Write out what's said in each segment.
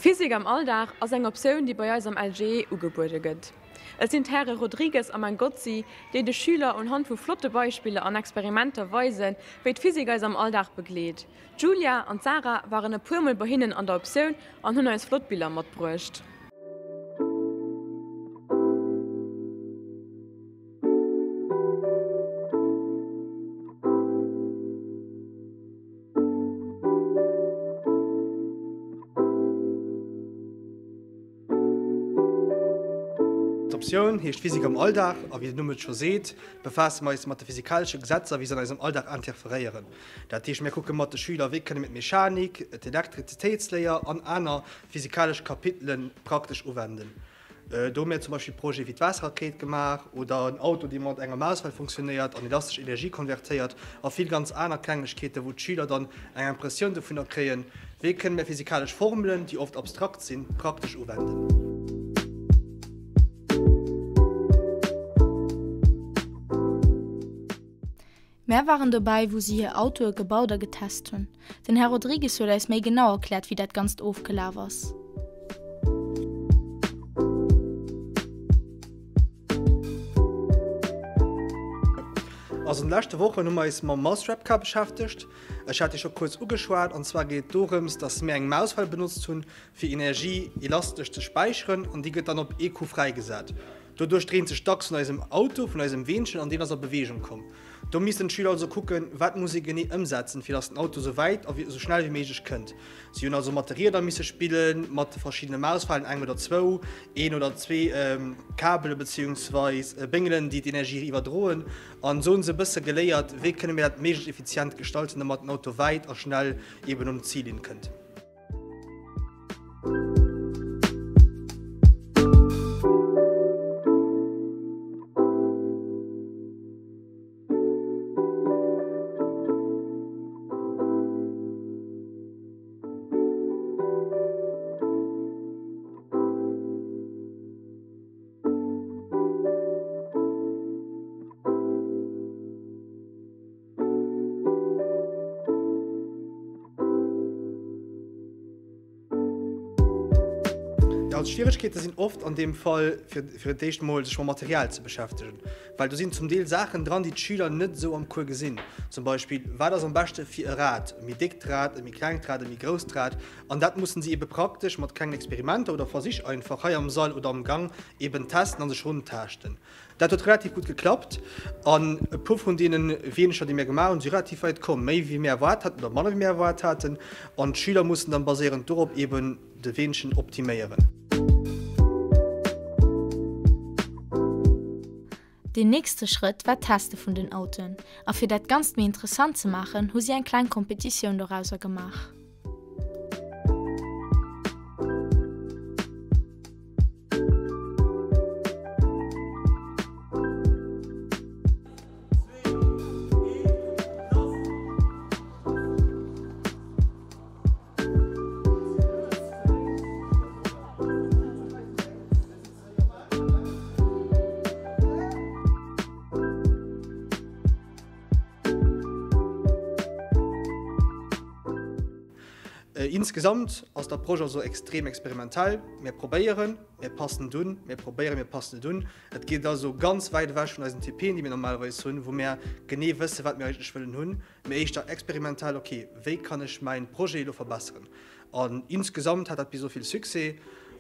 Physik am Alldag ass eng Optioun, déi bei eis am LGE ugebuede gëtt. Et sinn d'Häre Rodrigues a Mangozzi, déi de Schüler unhand vu flotte Beispiller an Experimenter weisen, wéi d'Physik eis am Alldag begleet. D'Julia an d'Sarah waren e puer Mol bei hinnen an der Optioun an hunn eis flott Biller matbruecht. D'Optioun heescht Physik am Alldag a wéi den Numm et scho seet, befaasse mer eis mat de physikalesche Gesetzer, wéi se an eisem Alldag interferéieren. Dat heescht, mir kucke mat de Schüler, wéi kënne mir d'Mechanik, d'Elektrizitéitsléier an aner physikalesch Kapitele praktesch uwenden. Do hu mir zum Beispill Projete wéi d'Waasserrakéit gemaach oder en Auto, dee mat enger Mauswell funktionéiert an elastesch Energie konvertéiert a vill ganz aner Klengegkeeten, wou d'Schüler dann eng Impressioun dovunner kréien, wéi kënne mir physikalesch Formelen, déi oft abstrakt sinn, praktesch uwenden. Mär waren dobäi wou si hir Autoe gebaut a getest hunn. Den Här Rodrigues huet eis méi genau erkläert wéi dat Ganzt ofgelaf ass. Also an de leschte Wochen hu mer eis mam Mousetrap-Car beschäftegt. Ech hat dee scho kuerz ugeschwat. An zwar geet et dorëms, dass mir eng Mausfell benotzt hunn, fir Energie elastesch ze späicheren an déi gëtt dann op ee Coup fräigesat. Doduerch dréint sech d'Achs vun eisem Auto, vun eisem Weenchen an deen ass a Beweegung komm. Do missten d'Schüler also kucken, wat muss ee genee ëmsetzen, fir dass den Auto sou wäit a sou schnell wéi méiglech kënnt. Si hunn also mat de Rieder misse spillen, mat de verschiddene Mausfalen, eng oder zwou, een oder zwee Kabele beziehungsweis Béngelen, déi d'Energie iwwerdroen. An esou hunn se e bësse geléiert, wéi kënne mir dat méiglechst effizient gestalten, domat den Auto wäit a schnell eben un d'Zillinn kënnt. Jo, also Schwieregkeete sinn oft an deem Fall fir fir d'éischt mol sech mam Material ze beschäftegen, well do sinn zum Deel Saachen dran, déi d'Schüler net esou am Cours gesinn. Zum Beispill, wat ass am beschte fir e Rad, e méi déckt Rad, e méi klengt Rad, e méi grousst Rad? An dat mussen si ebe praktesch mat klengen Experimenter oder Versich einfach hei am Sall oder am Gang eben testen a sech runtaaschten. Dat huet relativ gutt geklappt an e puer vun deene Weenecher, déi mir gemaach hunn, si relativ weit komm, méi wéi mir erwaart haten oder manner wéi mir erwaart haten. An d'Schüler mussen dann baséierend dorop eben de Weenchen optiméieren. Deen nächste Schrëtt war d'Teste vun den Autoen a fir dat Ganzt méi interessant ze maachen, hu si eng kleng Kompetitioun dorauser gemaach. Insgesamt ass d'Approche also extrem experimentell, Mir probéieren, mir passen et un, mir probéieren, mir passen et un. Et geet also ganz wäit ewech vun eisen TPen, déi mir normalerweis hunn, wou mir genee wëssen, wat mir eigentlech wëllen hunn, mee éischter experimentell, ok, wéi kann ech mäin Projet elo verbesseren? An insgesamt hat dat bis elo vill Succès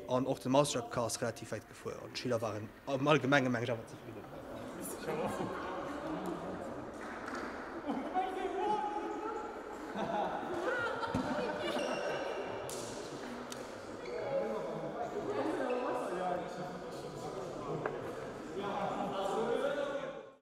an och de Mousetrap Car ass relativ wäit gefuer an d'Schüler waren am Allgemenge meng ech awer zefridden.